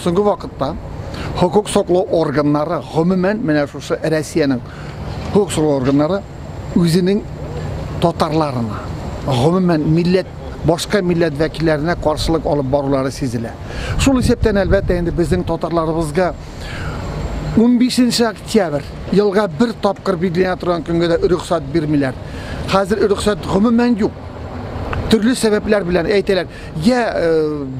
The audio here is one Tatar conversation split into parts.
Соңгы вакытта хокук саклау органнары, гомумән, менә шушы Россиянең хокук саклау органнары үзенең татарларына, гомумән, милләт, башка милләт вәкилләренә каршылык алып барулары сизелә. Шул исәптән, әлбәттә, инде безнең татарларыбызга 15 октябрь елга бер тапкыр билгеләнә торган көнгә дә рөхсәт бирмиләр. Хәзер рөхсәт гомумән юк. Төрле сәбәпләр белән әйтәләр, я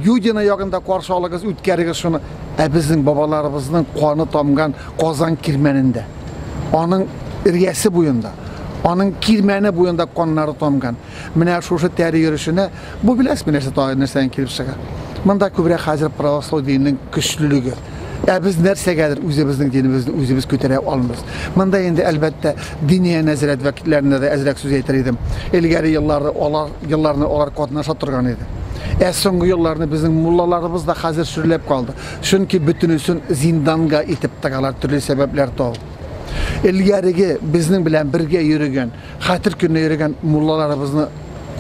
Юдина ягында каршы алыгыз, үткәрегез шуны. Ә безнең бабаларыбызның каны тамган Казан кирмәнендә, аның эргәсе буенда, аның кирмәне буенда каннары тамган. Менә шушы тәре йөрешенә, бу беләсезме нәрсә тагы нәрсәдән килеп чыга? Монда күбрәк хәзер православ диненең көчлелеге. Ә без нәрсәгәдер үзебезнең динебезне үзебез күтәрә алмыйбыз. Монда инде әлбәттә диния нәзарәт вәкилләренә дә әзрәк сүз әйтер идем. Элгәре еллары алар елларны алар катнаша торган иде. Ә соңгы елларны безнең муллаларыбыз да хәзер шөрләп калды. Чөнки бөтенесен зинданга итеп тыгалар төрле сәбәпләр табып. Элгәреге безнең белән бергә йөрегән, хәтер көненә йөрегән муллаларыбызны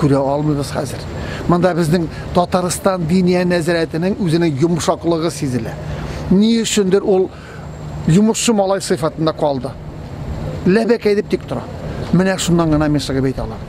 күрә алмыйбыз хәзер. Монда безнең Татарстан диния нәзарәтенең үзенең йомшаклыгы сизелә. Ни өчендер ул йомышчы малай сыйфатында калды. Ләбәкәй дип тик тора. Менә шуннан гына мин чыгып әйтә алам.